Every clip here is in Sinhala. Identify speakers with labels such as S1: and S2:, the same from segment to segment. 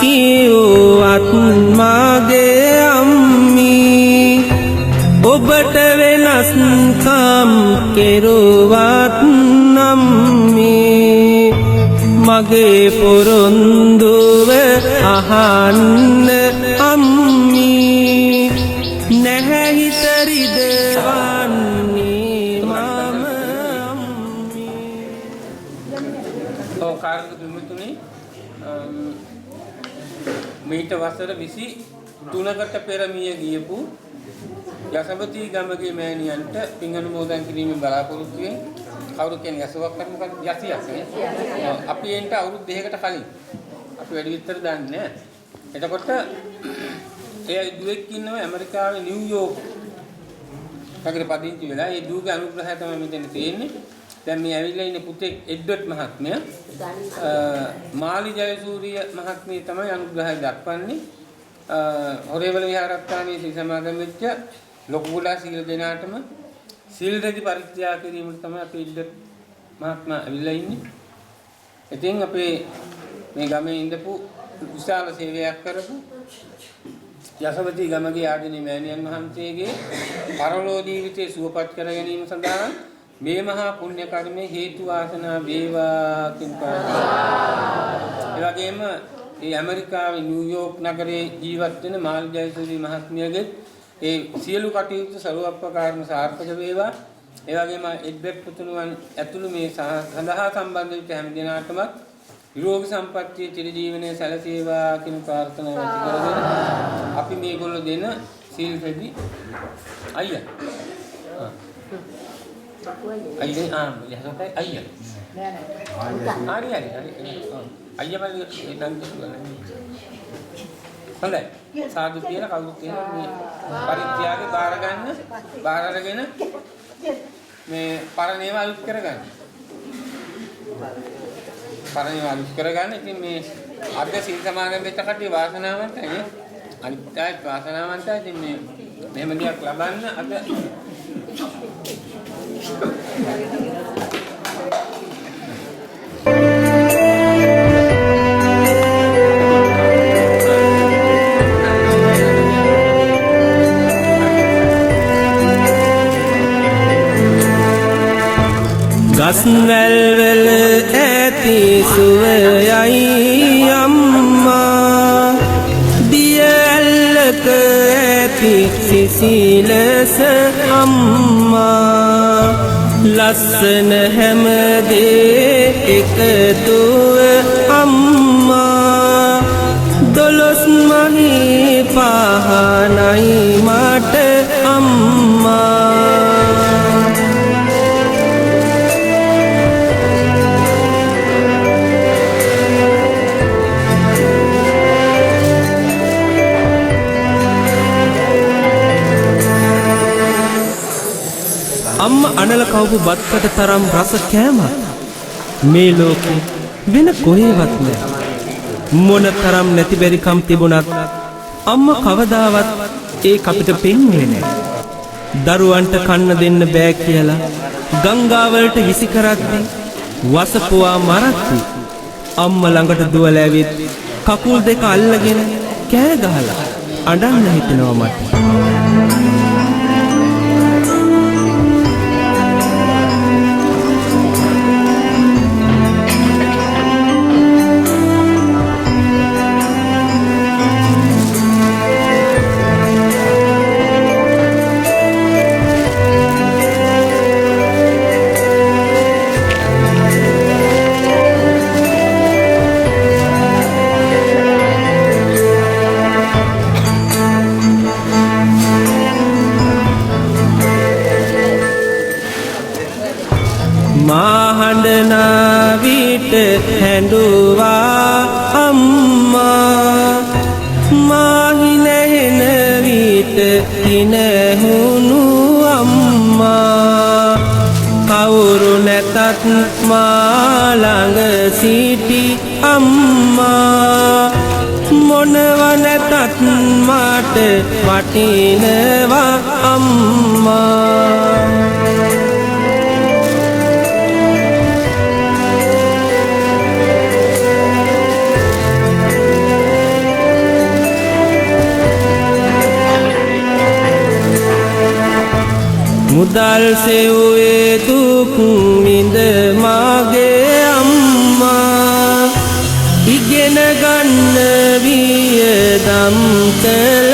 S1: කිව්වත් මගේ අම්මී ඔබට වෙනස්කම් කෙරුවත් අම්මී මගේ පොරොන්දුව අහන්න අම්මී නැහැ හිත රිදවන්නේ මම අම්මී.
S2: ඔව් කාර්මික පින්වතුනි, මීට වසර 23කට පෙර මිය ගියපු යසවතී ගමගේ මෑණියන්ට පින් අනුමෝදන් කිරීමෙන් බලාපොරොත්තු වෙන කවුරු කියන්නේ යසවක් හරි මොකක්ද යසියක් නේ. අපි එන්ට අවුරුදු 2කට කලින් අපි වැඩි විස්තර දන්නේ නැහැ. එතකොට ඒ දුවෙක් ඉන්නවා ඇමරිකාවේ නිව්යෝක් නගරේ පදිංචි වෙලා. ඒ දුවගේ අනුග්‍රහය තමයි මෙතන තියෙන්නේ. දැන් මේ ඇවිල්ලා ඉන්න පුතෙක් එඩ්වඩ් මහත්මයා, මාලි ජයසූරිය මහත්මිය තමයි අනුග්‍රහය දක්වන්නේ. හොරේවල විහාරස්ථානයේ සිල් සමාදන් වෙච්ච ලොකු කුඩා සියලු දෙනාටම සිල් රෙදි පරිත්‍යාග කිරීමට තමයි අපේ එඩ්වඩ් මහත්මයා ඇවිල්ලා ඉන්නේ. ඉතින් අපේ මේ ගමේ ඉඳපු විශාල සේවයක් කරපු යසවතී ගමගේ ආදරණීය මෑණියන් වහන්සේගේ පරලෝ ජීවිතය සුවපත් කර ගැනීම සඳහා මේ මහා පුණ්‍ය කර්මයේ හේතු වාසනා වේවා කියන ප්‍රාර්ථනාව. ඒ වගේම මේ ඇමරිකාවේ නිව්යෝක් නගරයේ ජීවත් වෙන මාලි ජයසූරිය මහත්මියගේ ඒ සියලු කටයුතු සර්වප්‍රකාරම සාර්ථක වේවා. ඒ වගේම එඩ්වඩ් පුතුණුවන් ඇතුළු මේ සඳහා සම්බන්ධ වෙච්ච හැම දෙනාටම නිරෝගී සම්පන්නිය චිර ජීවනයේ සැලසේවා කියන ප්‍රාර්ථනාව ඇති කරගෙන අපි මේගොල්ලෝ දෙන සීල් රෙදි අයියා අයියා ආ යහසතයි අයියා නෑ නෑ හරි හරි හරි අයියා මල්ලි නම් කිව්වා. හොඳයි සාදු කියලා කවුරුත් එහෙම මේ පරිත්‍යාගේ බාර ගන්න බාර අරගෙන මේ පරණ ඒවා අලුත් කරගන්න. පරණ ඒවා අලුත් කරගන්න. ඉතින් මේ අද සිල් සමාදන් වෙච්ච කට්ටිය වාසනාවන්තයි නේ. අනිත් අයත් වාසනාවන්තයි. ඉතින් මේ මෙහෙම දෙයක් ලබන්න අද
S1: ගස් වැල් වල ඇති සුවයයි අම්මා දිය ඇල්ලක ඇති සිසිලස අම්මා ලස්සන හැම දේ එකතුව අම්මා දොළොස් මහි පහනයි මට අම්මා. අම්මා අනල කවපු බත්කට තරම් රස කෑමක් මේ ලෝකේ වෙන කොහේවත් නෑ. මොන තරම් නැති බැරිකම් තිබුණත් අම්මා කවදාවත් ඒක අපිට පෙන්වුවේ නෑ. දරුවන්ට කන්න දෙන්න බෑ කියලා ගංගා වලට විසි කරද්දී වසපුවා මරද්දී අම්මා ළඟට දුවලා ඇවිත් කකුල් දෙක අල්ලගෙන කෑ ගහලා අඬන්න හිතෙනවා මට. මා හඬනා විට හැඬුවා අම්මා මා හිනහෙන විට හිනහුණු අම්මා කවුරු නැතත් මා ළඟ සිටි අම්මා මොනව නැතත් මට වටිනවා අම්මා. මුදල් සෙව්වේ දුක් විඳ මාගේ අම්මා. ඉගෙන ගන්න වියදම් කළ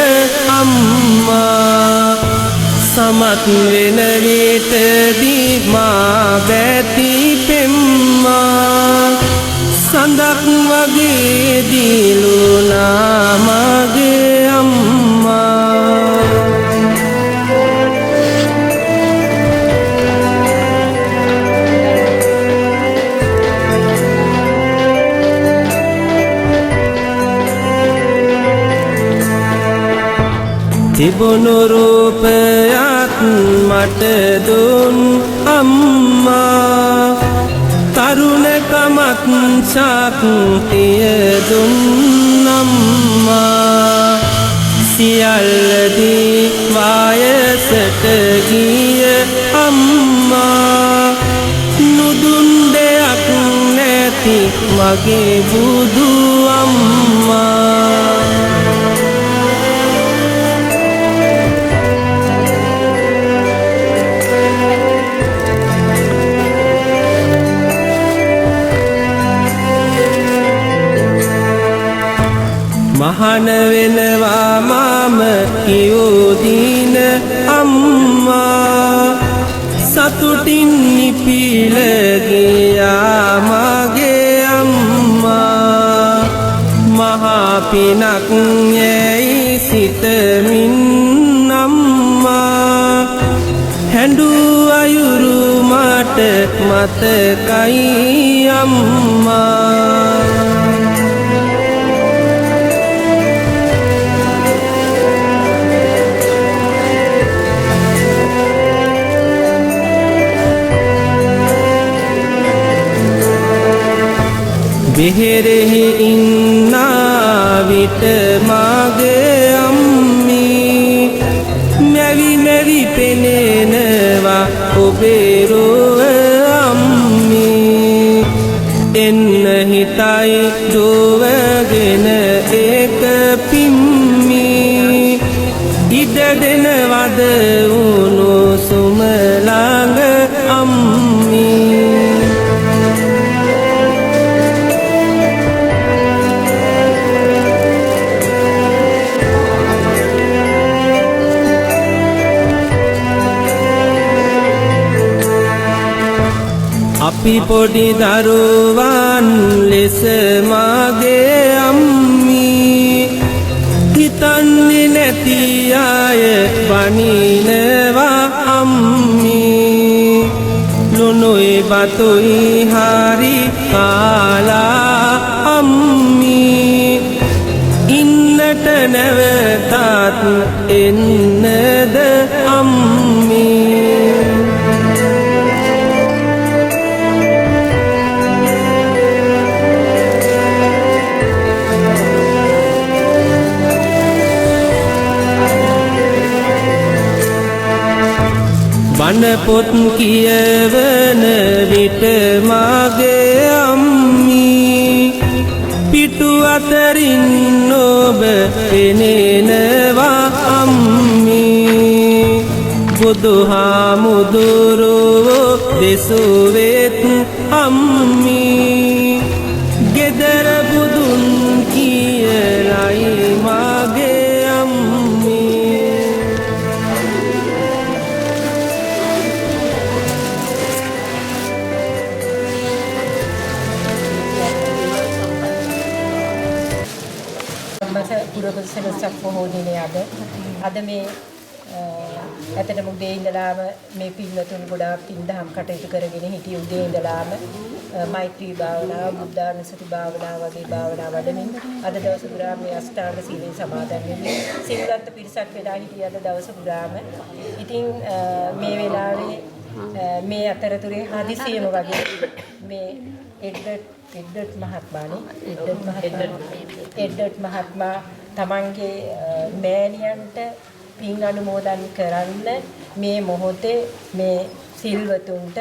S1: අම්මා. සමත් වෙන විටදී මා බැති පෙම්මා. සඳක් වගේ දිලුණා මගේ අම්මා. තිබුණු රූපයක් මට දුන් අම්මා. තරුණකමත් ශක්තිය දුන් අම්මා. සියල්ලදී වයසට ගිය අම්මා. නුදුන් දෙයක් නැති මගේ බුදු අම්මා. මහාන වෙනවා මම කියූ දින අම්මා. සතුටින් නිපිල ගියා මගේ අම්මා. මහා පිනක් යැයි සිතමින් අම්මා. හැඬු අයුරු මට මතකයි අම්මා. බෙහෙරෙහි ඉන්නා විට මාගේ අම්මී. මැවි මැවි පෙනෙනවා ඔබේ රුව අම්මී. එන්න හිතයි දුවගෙන ඒක පිම්මී. ඉඩ දෙනවද උණුසුම ළඟ අම්මී. අපි පොඩි දරුවන් ලෙස මාගේ අම්මී. හිතන්නේ නැති අය බනිනවා අම්මී. ලුණුයි බතුයි හරි කාලා අම්මී. ඉන්නට නැවතත් එන්නද අම්මී. බණ පොත් කියවන විට මාගේ අම්මී. පිටු අතරින් ඔබ පෙනෙනවා අම්මී. බුදුහාමුදුරුවෝ දෙසුවෙත් අම්මී. ගෙදර බුදුන් කියලයි මාගේ අම්මී.
S3: පුරපසළොස්වක පොහෝ දිනය අද මේ ඇත්තටම උදේ ඉඳලාම මේ පින්වතුන් ගොඩාක් පින් දහම් කටයුතු කරගෙන හිටිය. උදේ ඉඳලාම මෛත්‍රී භාවනාව, බුද්ධානුස්සති භාවනාව වගේ භාවනා වඩමින් අද දවස පුරා මේ අෂ්ටාංග සීලෙන් සමාදන් වෙමින් සිල්වත් පිරිසක් වෙලා හිටිය අද දවස පුරාම. ඉතින් මේ වෙලාවේ මේ අතරතුරේ හදිසියෙම වගේ මේ එඩ්වඩ් මහත්මයානේ එඩ්වඩ් මහත්මයා තමන්ගේ මෑණියන්ට පින් අනුමෝදන් කරන්න මේ මොහොතේ මේ සිල්වතුන්ට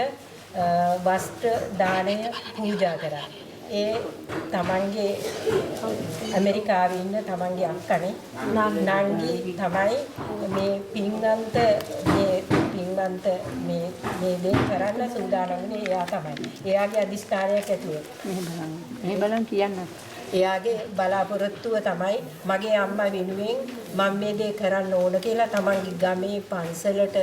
S3: වස්ත්‍ර දානය පූජා කරා. ඒ තමන්ගේ ඇමරිකාවේ ඉන්න තමන්ගේ අක්කනේ නංගි තමයි මේ පින්වන්ත මේ පින්වන්ත මේ මේ දේ කරන්න සූදානම් වුණේ එයා තමයි. එයාගේ අදිස්ථානයක් ඇතුව.
S4: මෙහෙ බලන් කියන්න.
S3: එයාගේ බලාපොරොත්තුව තමයි මගේ අම්මා වෙනුවෙන් මම මේ දේ කරන්න ඕන කියලා තමන්ගේ ගමේ පන්සලට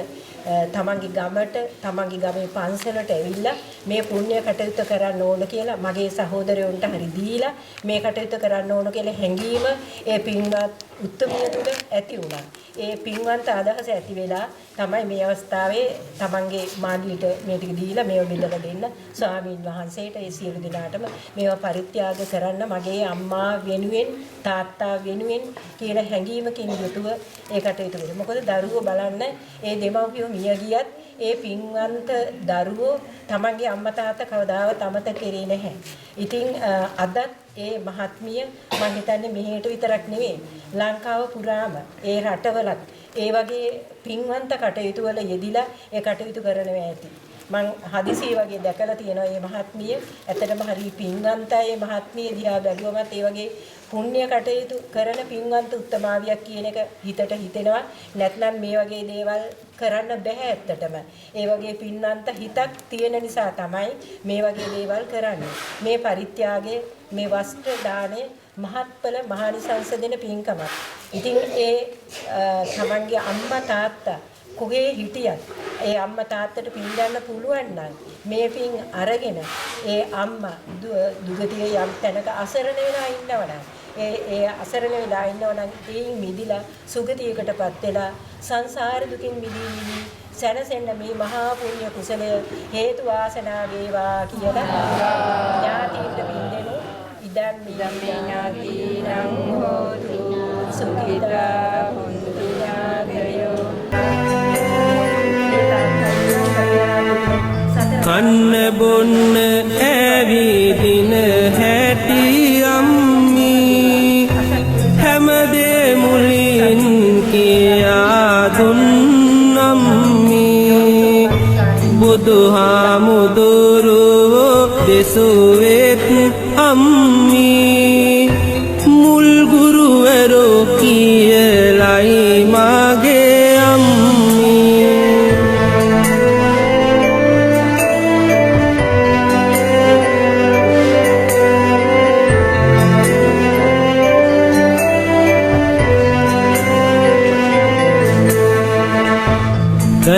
S3: තමන්ගේ ගමට තමන්ගේ ගමේ පන්සලට ඇවිල්ලා මේ පුණ්‍ය කටයුත්ත කරන්න ඕන කියලා මගේ සහෝදරයන්ට හරි දීලා මේ කටයුත්ත කරන්න ඕන කියලා හැඟීම ඒ පින්වත් උත්තමිය තුළ ඇති වුණා. ඒ පින්වන්ත අදහස ඇති වෙලා තමයි මේ අවස්ථාවේ තමන්ගේ මාළියට මේ ටික දීලා මේව බෙදලා දෙන්න ස්වාමීන් වහන්සේට ඒ සියලු දෙනාටම මේවා පරිත්‍යාග කරන්න මගේ අම්මා වෙනුවෙන් තාත්තා වෙනුවෙන් කියලා හැඟීමකින් යුතුව ඒ කටයුතු කරා. මොකද දරුවෝ බලන්න ඒ දෙමව්පියෝ මිය ගියත් ඒ පින්වන්ත දරුවෝ තමන්ගේ අම්මා තාත්තා කවදාවත් අමතක කරේ නැහැ. ඉතින් අදත් ඒ මහත්මිය මං හිතන්නේ මෙහෙට විතරක් නෙවෙයි ලංකාව පුරාම ඒ රටවලත් ඒ වගේ පින්වන්ත කටයුතු වල යෙදිලා ඒ කටයුතු කරනවා ඇති. මං හදිසියෙ වගේ දැකලා තියෙනවා මේ මහත්මිය ඇත්තටම හරි පින්වන්තයි. මේ මහත්මිය දිහා බැලුවමත් ඒ වගේ පුණ්‍ය කටයුතු කරන පින්වන්ත උත්තමාවියක් කියන එක හිතට හිතෙනවා. නැත්නම් මේ වගේ දේවල් කරන්න බැහැ ඇත්තටම. ඒ වගේ පින්වන්ත හිතක් තියෙන නිසා තමයි මේ වගේ දේවල් කරන්නේ. මේ පරිත්‍යාගය, මේ වස්ත්‍ර දාණය මහත්ඵල මහානිසංස දෙන පින්කමක්. ඉතින් ඒ තමන්ගේ අම්මා තාත්තා කොහේ හිටියත් ඒ අම්මා තාත්තට පින් ගන්න පුළුවන් නම් මේ පින් අරගෙන ඒ අම්මා දුගතිය යම් තැනක අසරණ වෙලා ඉන්නවනම් ඒ ඒ අසරණ වෙලා ඉන්නවනම් ඒන් මිදිලා සුගතියකටපත් වෙලා සංසාර දුකින් මිදී මිදී සැනසෙන්න මේ මහා පුණ්‍ය කුසලය හේතු වාසනා වේවා කියලා ඥාතීන්ට පින් දෙමු. ඉදම් මේ ඥාතීනං හෝතු සුඛිතා හොන්තු ඥාතයෝ.
S1: කන්න බොන්න ඇවිදින හැටි අම්මී හැමදේ මුලින් කියා දුන්නම්මී බුදුහාමුදුරුවෝ දෙසුවෙත් අම්මී මුල් ගුරුවරෝ කියලයි මගේ අම්මී.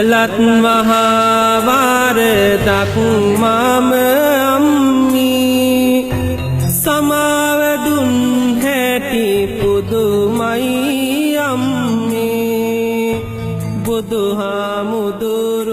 S1: කලත් මහා වරදක් මම අම්මී සමාව දුන් හැටි පුදුමයි අම්මී බුදුහාමුදුරුවෝ